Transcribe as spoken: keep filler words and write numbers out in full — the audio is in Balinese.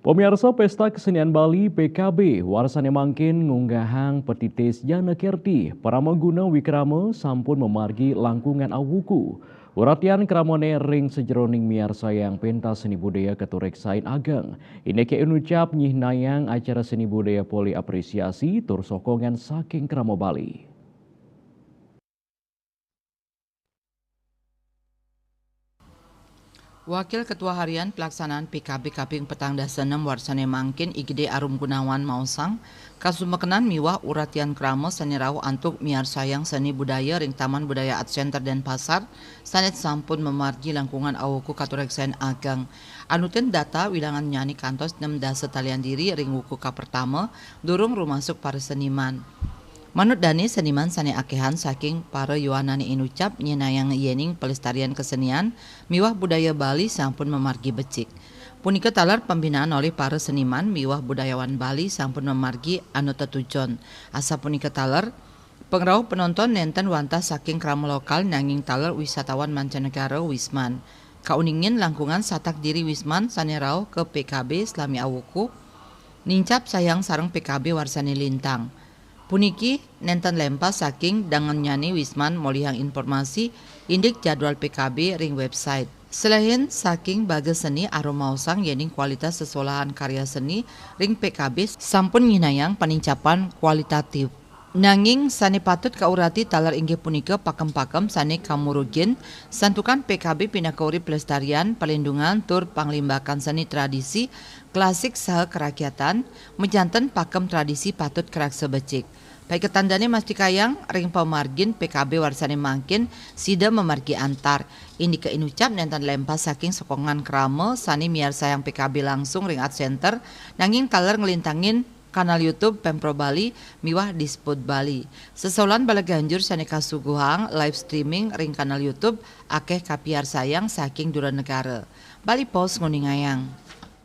Pemirsa, Pesta Kesenian Bali P K B warsane mangkin ngunggahang petitis Jana Kerti, Parama Guna Wikrama sampun mamargi langkungan awuku. Uratian kramane ring sajeroning miarsayang pentas seni budaya katureksain ageng. Indike inucap nyihnayang acara seni budaya polih apresiasi tur sokongan saking krama Bali. Wakil Ketua Harian Pelaksanaan P K B kaping petang dasa enem warsane mangkin I G D Arum Gunawan maosang, kasumekenan miwah uratian krama sane rauh antuk miarsayang seni budaya ring Taman Budaya Art Center Denpasar, sane sampun mamargi langkungan awuku katureksain ageng. Anutin data, wilangannyane kantos enem dasa talian diri ring wuku kapertama, durung rumasuk para seniman. Manut dane, seniman sane akehan saking para yowanane inucap nyihnayang yening pelestarian kesenian miwah budaya Bali sampun mamargi becik. Punika taler pembinaan olih para seniman miwah budayawan Bali sampun mamargi anutetujon. Asapunika taler, pangrauh penonton nenten wantah saking krama lokal nanging taler wisatawan mancanegara wisman. Kauningin langkungan satak diri wisman sane rauh ka P K B salami awuku, nincap sayang sareng P K B warsane lintang. Puniki nenten lempas saking dangennyane wisman molihang informasi indik jadwal P K B ring website. Selehin saking bagas seni, Arum maosang yening kualitas sesolahan karya seni ring P K B sampun nyihnayang panincapan kualitatif. Nanging sane patut kaurati taler inggih punika pakem-pakem sane kamurugin, santukan P K B pinaka uri pelestarian, perlindungan, tur panglimbakan seni tradisi klasik saha kerakyatan, majanten pakem tradisi patut karaksa becik. Paiketan dane mastikayang ring pamargin P K B warsane mangkin sida mamargi antar. Indike inucap nenten lempas saking sokongan krama sane miarsayang P K B langsung ring Art Center, nanging taler nglintangin kanal YouTube Pemprov Bali miwah Disput Bali. Sesolan bala ganjur sane kasuguhang live streaming ring kanal YouTube akeh kapiarsayang saking dura negara. Bali Post nguningayang.